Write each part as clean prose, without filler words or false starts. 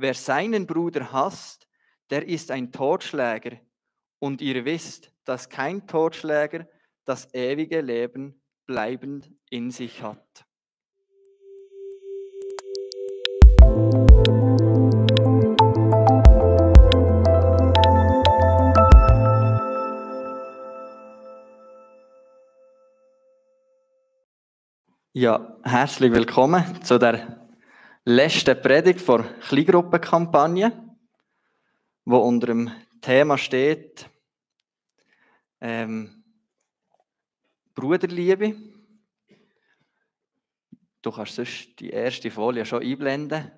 wer seinen Bruder hasst, der ist ein Totschläger. Und ihr wisst, dass kein Totschläger das ewige Leben bleibend in sich hat. Ja, herzlich willkommen zu der letzten Predigt der Kleingruppenkampagne, wo unter dem Thema steht Bruderliebe. Du kannst sonst die erste Folie schon einblenden.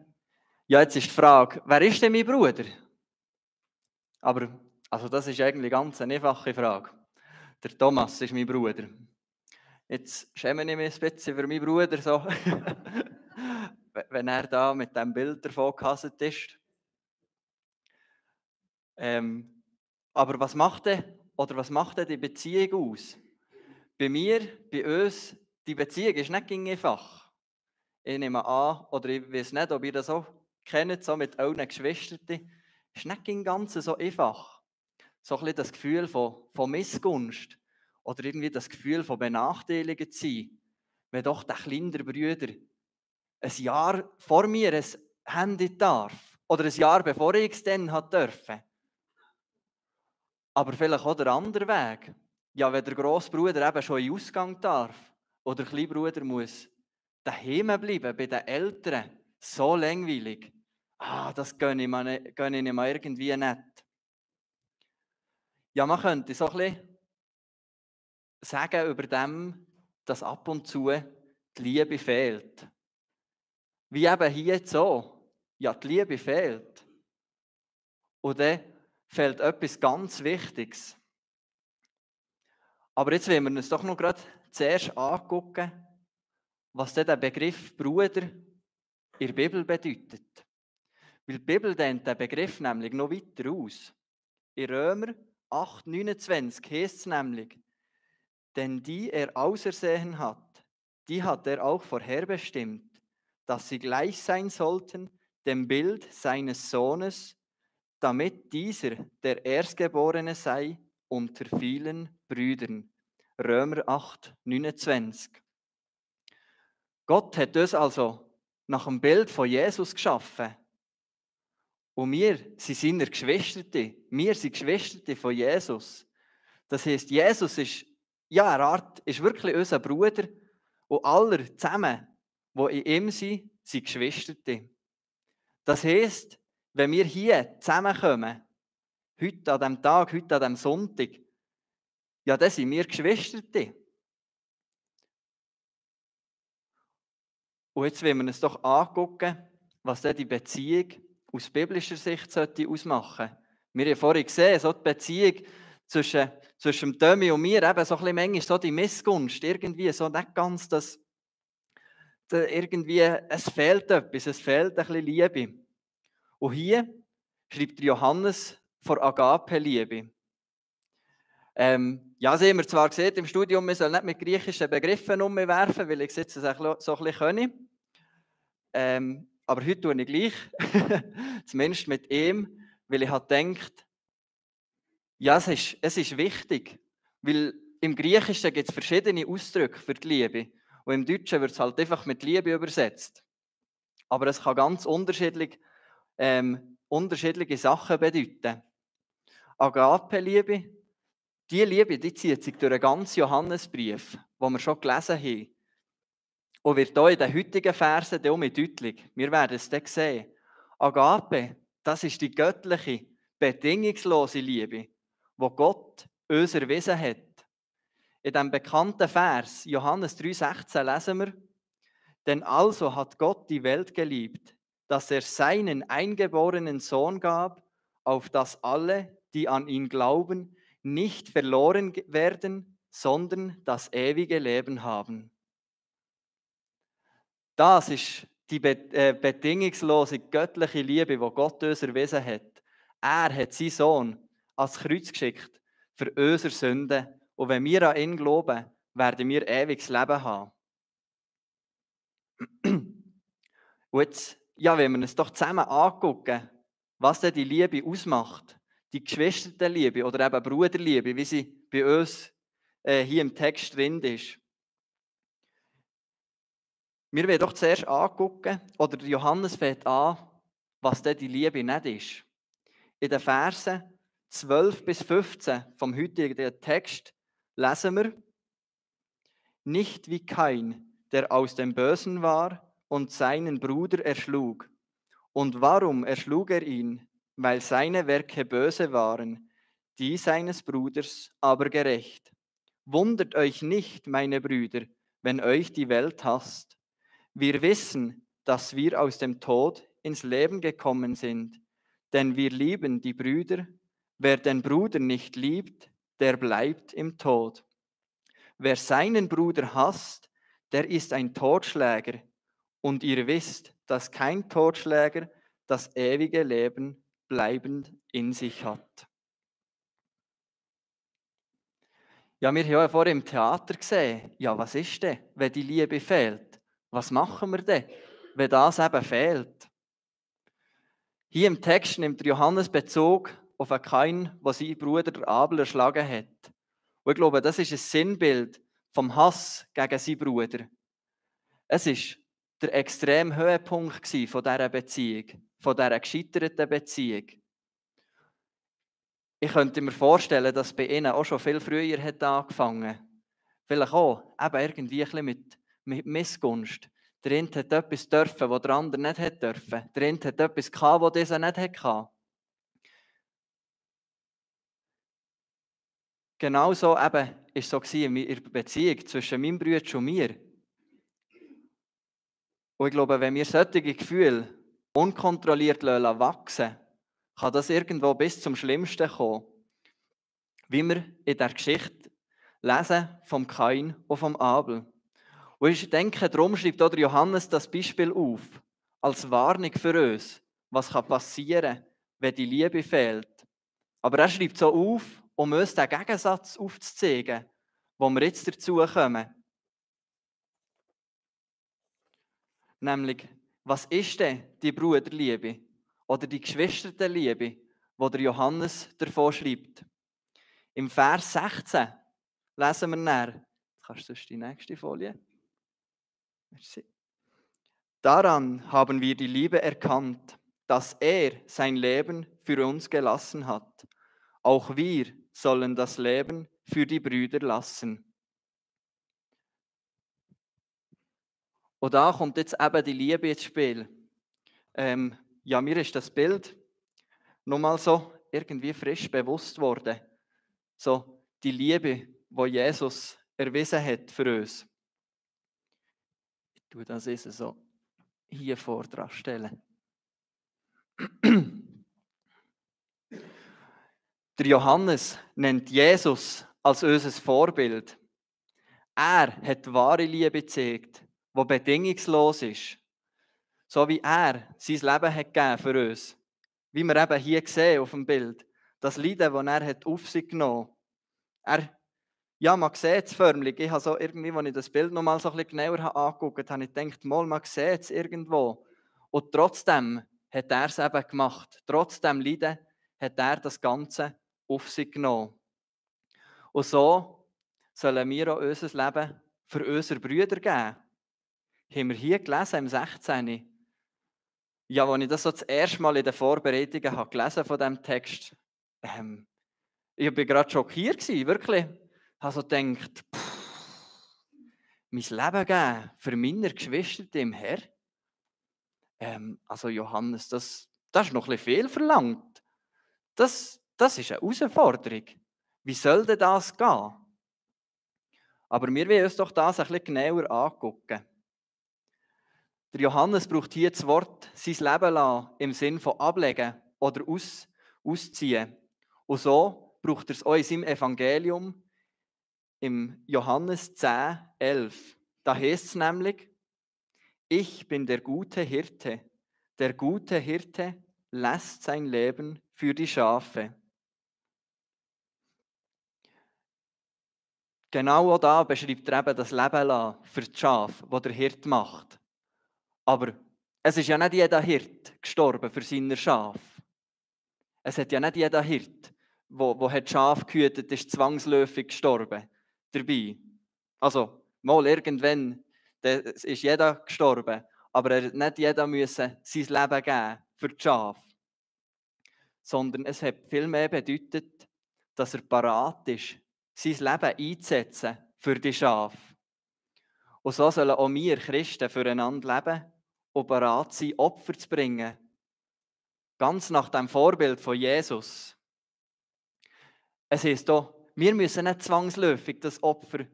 Ja, jetzt ist die Frage, wer ist denn mein Bruder? Aber also das ist eigentlich ganz eine einfache Frage. Der Thomas ist mein Bruder. Jetzt schäme ich mich ein bisschen für meinen Bruder, so. Wenn er da mit diesem Bild davon gehasst ist. Aber was macht denn die Beziehung aus? Bei uns, die Beziehung ist nicht einfach. Ich nehme an, oder ich weiß nicht, ob ihr das auch kennt, so mit euren Geschwistern, ist nicht im Ganzen so einfach. So ein bisschen das Gefühl von Missgunst oder irgendwie das Gefühl von benachteiligt zu sein, wenn doch der kleinere Bruder ein Jahr vor mir ein Handy darf oder ein Jahr bevor ich es dann durfte. Aber vielleicht auch der andere Weg. Ja, wenn der Grossbruder eben schon in den Ausgang darf oder der Kleinbruder muss daheim bleiben bei den Eltern, so langweilig. Das gönne ich mir irgendwie nicht. Ja, man könnte so ein bisschen sagen über dem, dass ab und zu die Liebe fehlt. Wie eben hier jetzt so. Ja, die Liebe fehlt. Und dann fehlt etwas ganz Wichtiges. Aber jetzt wollen wir uns doch noch gerade zuerst angucken, was denn der Begriff Bruder in der Bibel bedeutet. Weil die Bibel dehnt den Begriff nämlich noch weiter aus. In Römer 8,29 heißt es nämlich, denn die er ausersehen hat, die hat er auch vorherbestimmt, dass sie gleich sein sollten dem Bild seines Sohnes, damit dieser der Erstgeborene sei unter vielen Brüdern. Römer 8,29. Gott hat uns also nach dem Bild von Jesus geschaffen. Und wir sind seine Geschwister. Wir sind Geschwister von Jesus. Das heisst, Jesus ist, ja, eine Art, ist wirklich unser Bruder. Und alle zusammen, die in ihm sind, sind Geschwister. Das heisst, wenn wir hier zusammenkommen, heute an diesem Tag, heute an diesem Sonntag, ja, dann sind wir Geschwister. Und jetzt wollen wir uns doch angucken, was denn die Beziehung aus biblischer Sicht ausmachen sollte. Wir haben vorhin gesehen, so die Beziehung zwischen Tommy und mir, eben so ein bisschen manchmal so die Missgunst, irgendwie so nicht ganz das irgendwie, es fehlt etwas, es fehlt ein bisschen Liebe. Und hier schreibt Johannes von Agape-Liebe. Ja, sie haben wir zwar gesehen im Studium, wir sollen nicht mit griechischen Begriffen umwerfen, weil ich es jetzt so ein bisschen kann. Aber heute tue ich gleich, zumindest mit ihm, weil ich habe gedacht, ja, es ist wichtig, weil im Griechischen gibt es verschiedene Ausdrücke für die Liebe und im Deutschen wird es halt einfach mit Liebe übersetzt. Aber es kann ganz unterschiedliche Sachen bedeuten. Agape-Liebe, die Liebe, die zieht sich durch den ganzen Johannesbrief, den wir schon gelesen haben. Und wird hier in den heutigen Versen auch mit deutlich. Wir werden es dann sehen. Agape, das ist die göttliche, bedingungslose Liebe, die Gott uns erwiesen hat. In dem bekannten Vers, Johannes 3,16, lesen wir, denn also hat Gott die Welt geliebt, dass er seinen eingeborenen Sohn gab, auf dass alle, die an ihn glauben, nicht verloren werden, sondern das ewige Leben haben. Das ist die bedingungslose göttliche Liebe, die Gott uns erwiesen hat. Er hat seinen Sohn ans Kreuz geschickt für unsere Sünden. Und wenn wir an ihn glauben, werden wir ewiges Leben haben. Und jetzt ja, wenn wir uns doch zusammen angucken, was denn die Liebe ausmacht, die Geschwisterliebe oder eben Bruderliebe, wie sie bei uns hier im Text drin ist. Wir wollen doch zuerst angucken, oder Johannes fängt an, was denn die Liebe nicht ist. In den Versen 12 bis 15 vom heutigen Text lesen wir: Nicht wie Kain, der aus dem Bösen war und seinen Bruder erschlug. Und warum erschlug er ihn? Weil seine Werke böse waren, die seines Bruders aber gerecht. Wundert euch nicht, meine Brüder, wenn euch die Welt hasst. Wir wissen, dass wir aus dem Tod ins Leben gekommen sind, denn wir lieben die Brüder. Wer den Bruder nicht liebt, der bleibt im Tod. Wer seinen Bruder hasst, der ist ein Totschläger. Und ihr wisst, dass kein Totschläger das ewige Leben bleibend in sich hat. Ja, wir haben ja vorhin im Theater gesehen, ja, was ist denn, wenn die Liebe fehlt? Was machen wir denn, wenn das eben fehlt? Hier im Text nimmt Johannes Bezug auf einen Kain, der seinen Bruder Abel erschlagen hat. Und ich glaube, das ist ein Sinnbild vom Hass gegen seinen Bruder. Es war der extreme Höhepunkt von dieser Beziehung, von dieser gescheiterten Beziehung. Ich könnte mir vorstellen, dass bei ihnen auch schon viel früher hat angefangen. Vielleicht auch eben irgendwie ein bisschen mit Missgunst. Der eine hat etwas dürfen, was der andere nicht hat dürfen. Der eine hat etwas gehabt, was dieser nicht hatte. Genauso eben war es so in der Beziehung zwischen meinem Bruder und mir. Und ich glaube, wenn wir solche Gefühle unkontrolliert wachsen lassen, kann das irgendwo bis zum Schlimmsten kommen. Wie wir in der Geschichte lesen vom Kain und vom Abel. Und ich denke, darum schreibt auch der Johannes das Beispiel auf, als Warnung für uns, was passieren kann, wenn die Liebe fehlt. Aber er schreibt so auf, um uns den Gegensatz aufzuzeigen, wo wir jetzt dazu kommen. Nämlich, was ist denn die Bruderliebe oder die Geschwisterliebe, wo der Johannes davon schreibt? Im Vers 16 lesen wir näher. Kannst du die nächste Folie? Merci. Daran haben wir die Liebe erkannt, dass er sein Leben für uns gelassen hat. Auch wir sollen das Leben für die Brüder lassen. Und da kommt jetzt eben die Liebe ins Spiel. Ja, mir ist das Bild nochmal so irgendwie frisch bewusst worden. So die Liebe, die Jesus erwiesen hat für uns. Ich tue das jetzt so hier vor dran stellen. Der Johannes nennt Jesus als unser Vorbild. Er hat wahre Liebe gezeigt, die bedingungslos ist. So wie er sein Leben hat gegeben für uns. Wie wir eben hier sehen auf dem Bild. Das Leiden, das er hat auf sich genommen hat. Ja, man sieht es förmlich. Ich habe so irgendwie, als ich das Bild noch mal so ein bisschen genauer angeguckt habe, ich gedacht, mal, man sieht es irgendwo. Und trotzdem hat er es eben gemacht. Trotzdem Leiden hat er das Ganze auf sich genommen. Und so sollen wir auch unser Leben für unsere Brüder geben. Haben wir hier gelesen, im 16. Ja, als ich das so das erste Mal in den Vorbereitungen habe gelesen von diesem Text, ich war gerade schockiert, wirklich. Ich habe so gedacht, mein Leben geben für meine Geschwister im Herr. Also Johannes, das ist noch ein bisschen viel verlangt. Das ist eine Herausforderung. Wie soll denn das gehen? Aber wir wollen uns doch das ein bisschen genauer angucken. Der Johannes braucht hier das Wort sein Leben lassen, im Sinn von ablegen oder ausziehen. Und so braucht er es auch in seinem Evangelium im Johannes 10, 11. Da heißt es nämlich, ich bin der gute Hirte. Der gute Hirte lässt sein Leben für die Schafe. Genau auch da beschreibt er eben das Leben lassen für die Schafe, das der Hirte macht. Aber Es ist ja nicht jeder Hirt gestorben für seine Schafe. Es hat ja nicht jeder Hirt, wo hat Schaf gehütet, ist zwangsläufig gestorben dabei. Also, mal irgendwann ist jeder gestorben, aber nicht jeder müsse sein Leben geben für die Schafe. Sondern es hat vielmehr bedeutet, dass er parat ist, sein Leben einzusetzen für die Schafe. Und so sollen auch wir Christen füreinander leben und parat sein, Opfer zu bringen. Ganz nach dem Vorbild von Jesus. Es heisst hier, wir müssen nicht zwangsläufig das Opfer,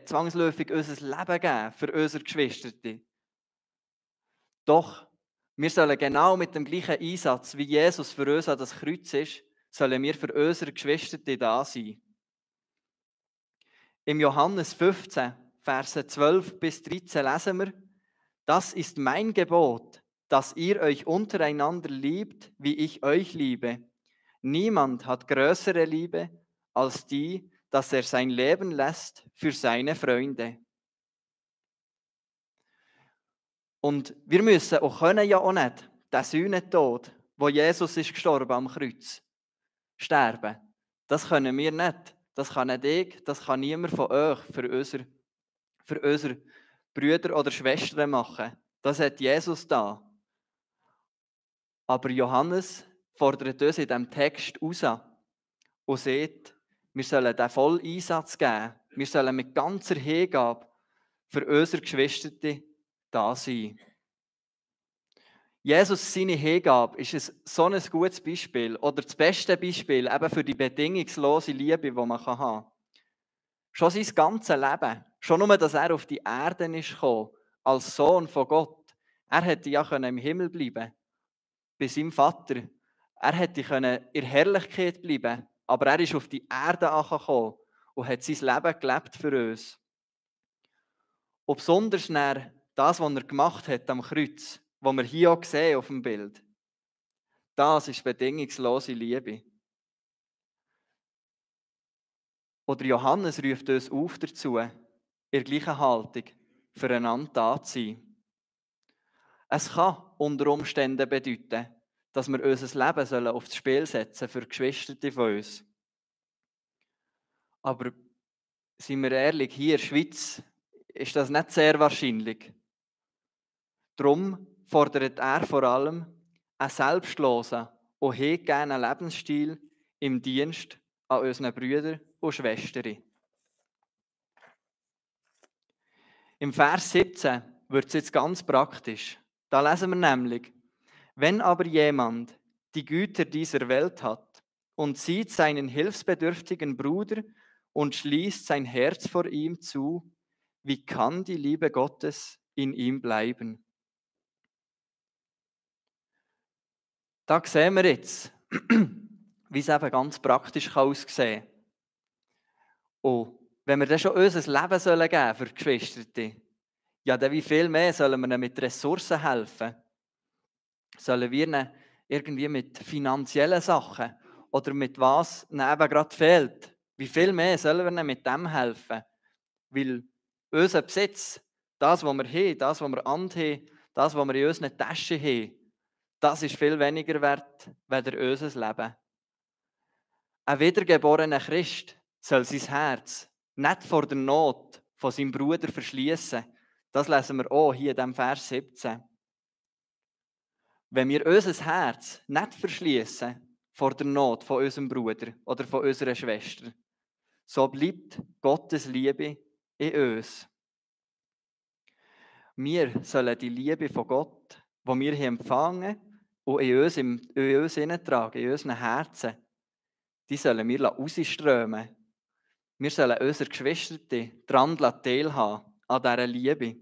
zwangsläufig unser Leben geben für unsere Geschwister. Doch wir sollen genau mit dem gleichen Einsatz, wie Jesus für uns an das Kreuz ist, sollen wir für unsere Geschwister da sein. Im Johannes 15, Verse 12 bis 13 lesen wir: Das ist mein Gebot, dass ihr euch untereinander liebt, wie ich euch liebe. Niemand hat größere Liebe als die, dass er sein Leben lässt für seine Freunde. Und wir müssen und können ja auch nicht den Sühnetod, wo Jesus ist gestorben am Kreuz, sterben. Das können wir nicht. Das kann nicht ich, das kann niemand von euch für unsere Brüder oder Schwestern machen. Das hat Jesus da. Aber Johannes fordert uns in diesem Text raus und sagt, wir sollen den vollen Einsatz geben. Wir sollen mit ganzer Hingabe für unsere Geschwister da sein. Jesus, seine Hingabe, ist so ein gutes Beispiel oder das beste Beispiel eben für die bedingungslose Liebe, die man haben kann. Schon sein ganzes Leben, schon nur, dass er auf die Erde ist gekommen, als Sohn von Gott. Er hätte ja im Himmel bleiben bei seinem Vater. Er hätte in der Herrlichkeit bleiben, aber er ist auf die Erde angekommen und hat sein Leben gelebt für uns. Und besonders das, was er gemacht hat am Kreuz, was wir hier auch sehen auf dem Bild, das ist bedingungslose Liebe. Oder Johannes ruft uns auf dazu, in der gleichen Haltung füreinander da zu sein. Es kann unter Umständen bedeuten, dass wir unser Leben aufs Spiel setzen für die Geschwister von uns. Aber seien wir ehrlich, hier in der Schweiz ist das nicht sehr wahrscheinlich. Darum fordert er vor allem einen selbstlosen und hingegebenen Lebensstil im Dienst an unseren Brüdern und Schwestern. Im Vers 17 wird es jetzt ganz praktisch. Da lesen wir nämlich: Wenn aber jemand die Güter dieser Welt hat und sieht seinen hilfsbedürftigen Bruder und schließt sein Herz vor ihm zu, wie kann die Liebe Gottes in ihm bleiben? Da sehen wir jetzt, wie es eben ganz praktisch aussehen kann. Und wenn wir dann schon unser Leben geben sollen für die Geschwister, ja, dann wie viel mehr sollen wir ihnen mit Ressourcen helfen? Sollen wir ihnen irgendwie mit finanziellen Sachen oder mit was ihnen eben gerade fehlt? Wie viel mehr sollen wir ihnen mit dem helfen? Weil unser Besitz, das, was wir haben, das, was wir anhaben, das, was wir in unseren Taschen haben, das ist viel weniger wert, als unser Leben. Ein wiedergeborener Christ soll sein Herz nicht vor der Not von seinem Bruder verschließen. Das lesen wir auch hier in diesem Vers 17. Wenn wir unser Herz nicht verschließen vor der Not von unserem Bruder oder von unserer Schwester, so bleibt Gottes Liebe in uns. Wir sollen die Liebe von Gott, die wir hier empfangen und in uns hineintragen, in unseren Herzen, die sollen wir rausströmen. Wir sollen unsere Geschwister daran teilhaben, an dieser Liebe.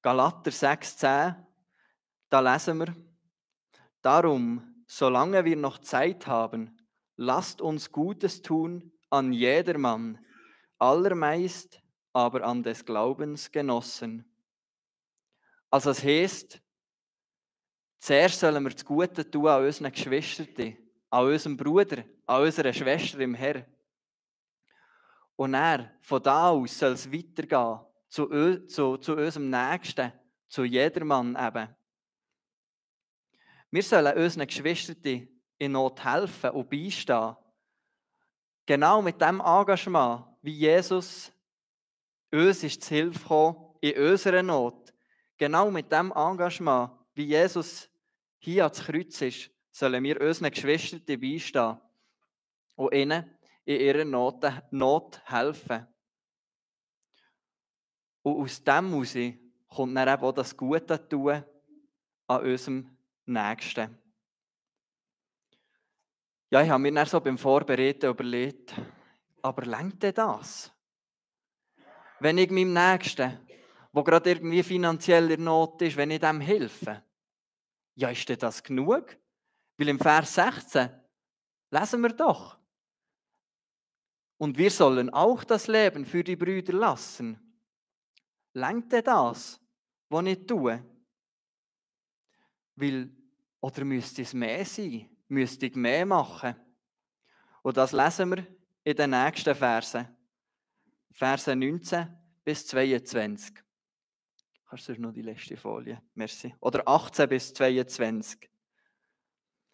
Galater 6,10, da lesen wir: Darum, solange wir noch Zeit haben, lasst uns Gutes tun an jedermann, allermeist aber an des Glaubens Genossen. Also es heisst, zuerst sollen wir das Gute tun an unseren Geschwistern, an unserem Bruder, an unserer Schwester im Herrn. Und dann, von da aus soll es weitergehen zu unserem Nächsten, zu jedermann eben. Wir sollen unseren Geschwistern in Not helfen und beistehen. Genau mit dem Engagement, wie Jesus uns ist zu Hilfe gekommen in unserer Not. Genau mit dem Engagement, wie Jesus hier ans Kreuz ist, sollen wir unseren Geschwistern beistehen und ihnen in ihrer Not helfen. Und aus dem heraus kommt dann eben auch das Gute tun an unserem Nächsten. Ja, ich habe mir dann so beim Vorbereiten überlegt, aber reicht denn das? Wenn ich meinem Nächsten, der gerade irgendwie finanziell in Not ist, wenn ich dem helfe, ja, ist denn das genug? Weil im Vers 16 lesen wir doch. Und wir sollen auch das Leben für die Brüder lassen. Reicht denn das, was ich tue? Weil, oder müsste es mehr sein? Müsste ich mehr machen? Und das lesen wir in den nächsten Versen. Verse 19 bis 22. Kannst du noch die letzte Folie? Merci. Oder 18 bis 22.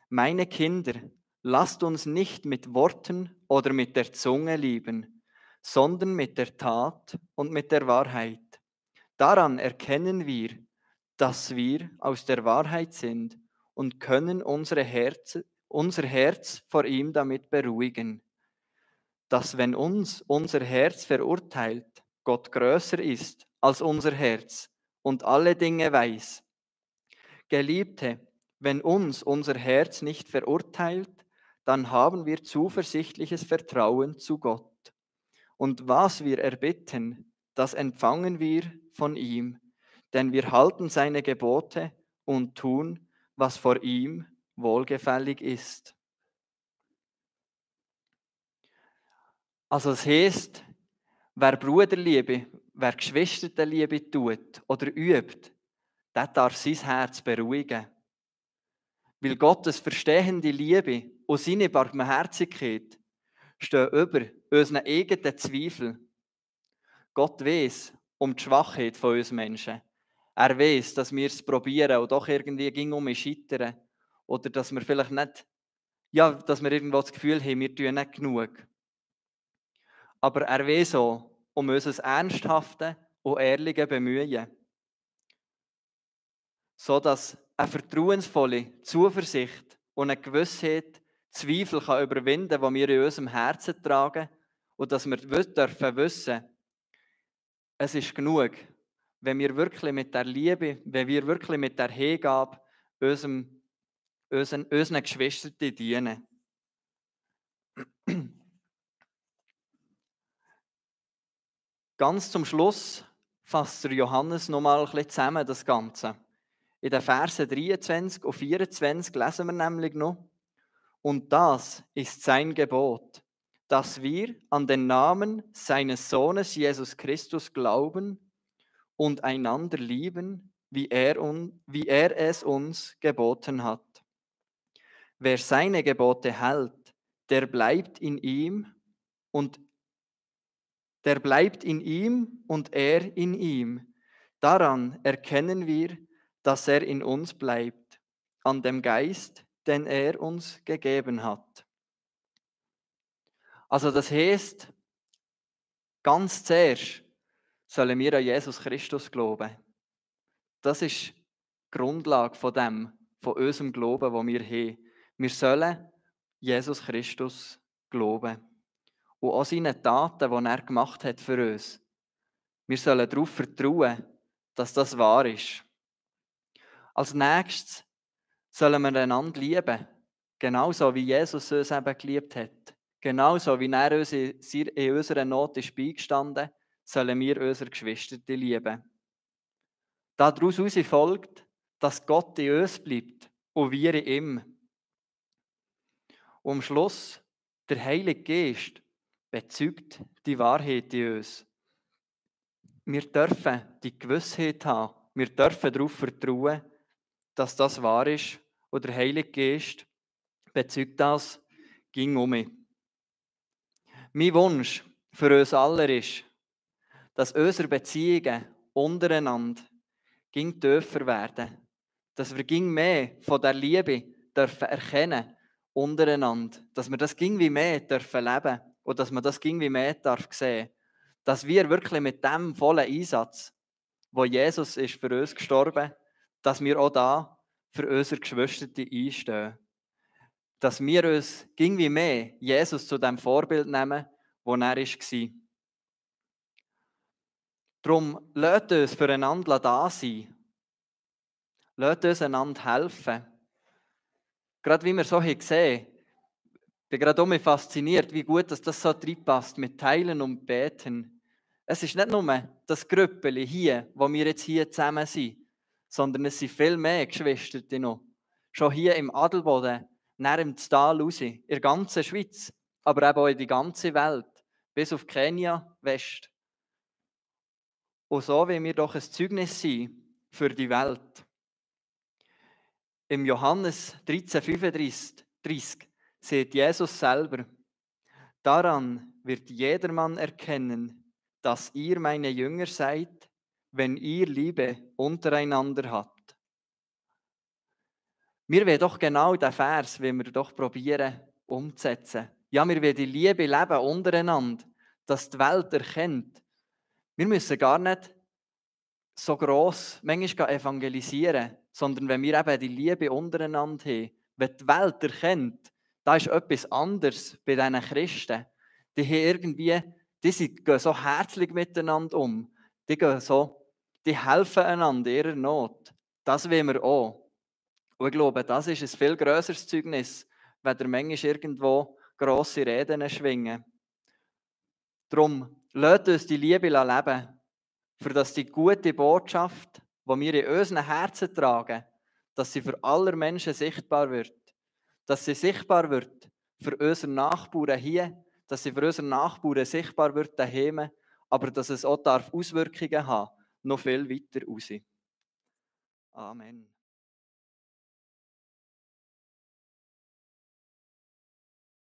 Meine Kinder, lasst uns nicht mit Worten oder mit der Zunge lieben, sondern mit der Tat und mit der Wahrheit. Daran erkennen wir, dass wir aus der Wahrheit sind und können unser Herz vor ihm damit beruhigen, dass wenn uns unser Herz verurteilt, Gott größer ist als unser Herz und alle Dinge weiß. Geliebte, wenn uns unser Herz nicht verurteilt, dann haben wir zuversichtliches Vertrauen zu Gott. Und was wir erbitten, das empfangen wir von ihm, denn wir halten seine Gebote und tun, was vor ihm wohlgefällig ist. Also es heisst, wer Bruderliebe, wer Geschwisterliebe tut oder übt, der darf sein Herz beruhigen. Weil Gottes verstehende Liebe und seine Barmherzigkeit stehen über unseren eigenen Zweifel. Gott weiss um die Schwachheit von uns Menschen. Er weiss, dass wir es probieren und doch irgendwie ging scheitern. Oder dass wir vielleicht nicht, ja, dass wir irgendwo das Gefühl haben, wir tun nicht genug. Aber er weiss auch um unser ernsthaftes und ehrliches Bemühen. So dass eine vertrauensvolle Zuversicht und eine Gewissheit Zweifel kann überwinden kann, die wir in unserem Herzen tragen. Und dass wir dürfen wissen, es ist genug, wenn wir wirklich mit der Liebe, wenn wir wirklich mit der Hingabe unseren Geschwistern dienen. Ganz zum Schluss fasst der Johannes nochmal ein bisschen zusammen, das Ganze. In den Versen 23 und 24 lesen wir nämlich noch: Und das ist sein Gebot, dass wir an den Namen seines Sohnes Jesus Christus glauben und einander lieben, wie er es uns geboten hat. Wer seine Gebote hält, der bleibt in ihm und er in ihm. Daran erkennen wir, dass er in uns bleibt, an dem Geist, den er uns gegeben hat. Also das heisst, ganz zuerst sollen wir an Jesus Christus glauben. Das ist die Grundlage von unserem Glauben, den wir haben. Wir sollen Jesus Christus glauben. Und auch seine Taten, die er gemacht hat für uns. Wir sollen darauf vertrauen, dass das wahr ist. Als nächstes sollen wir einander lieben, genauso wie Jesus uns eben geliebt hat. Genauso wie er uns in unserer Not ist beigestanden, sollen wir unsere Geschwister lieben. Daraus folgt, dass Gott in uns bleibt und wir in ihm. Und am Schluss, der Heilige Geist bezeugt die Wahrheit in uns. Wir dürfen die Gewissheit haben, wir dürfen darauf vertrauen, dass das wahr ist und der Heilige Geist bezeugt das, ging um mich. Mein Wunsch für uns alle ist, dass unsere Beziehungen untereinander ging tiefer werden. Dass wir ging mehr von der Liebe dürfen erkennen untereinander. Dass wir das ging wie mehr dürfen leben und dass man das ging wie mehr darf sehen. Dass wir wirklich mit dem vollen Einsatz, wo Jesus ist für uns gestorben, dass wir auch da für unsere Geschwister einstehen. Dass wir uns ging wie mehr Jesus zu dem Vorbild nehmen, wo er war. Darum lasst uns füreinander da sein. Lasst uns einander helfen. Gerade wie wir so gesehen haben, ich bin gerade auch fasziniert, wie gut das so reinpasst mit Teilen und Beten. Es ist nicht nur das Grüppeli hier, wo wir jetzt hier zusammen sind, sondern es sind viel mehr Geschwister noch. Schon hier im Adelboden, näher im Tal raus, in der ganzen Schweiz, aber eben auch in die ganze Welt, bis auf Kenia West. Und so wollen wir doch ein Zeugnis sein für die Welt. Im Johannes 13,35 sagt Jesus selber: Daran wird jedermann erkennen, dass ihr meine Jünger seid, wenn ihr Liebe untereinander habt. Wir wollen doch genau diesen Vers, wenn wir doch probieren umzusetzen. Ja, wir wollen die Liebe leben untereinander, dass die Welt erkennt. Wir müssen gar nicht so gross manchmal evangelisieren, sondern wenn wir eben die Liebe untereinander haben, wenn die Welt erkennt, da ist etwas anderes bei diesen Christen. Die haben irgendwie, gehen so herzlich miteinander um. Die helfen einander in ihrer Not. Das wollen wir auch. Und ich glaube, das ist ein viel grösseres Zeugnis, wenn der manchmal irgendwo grosse Reden schwingen. Darum, lasst uns die Liebe leben, für dass die gute Botschaft, die wir in unseren Herzen tragen, dass sie für alle Menschen sichtbar wird. Dass sie sichtbar wird für unsere Nachbarn hier, dass sie für unsere Nachbarn sichtbar wird daheim, aber dass es auch Auswirkungen haben darf, noch viel weiter raus. Amen.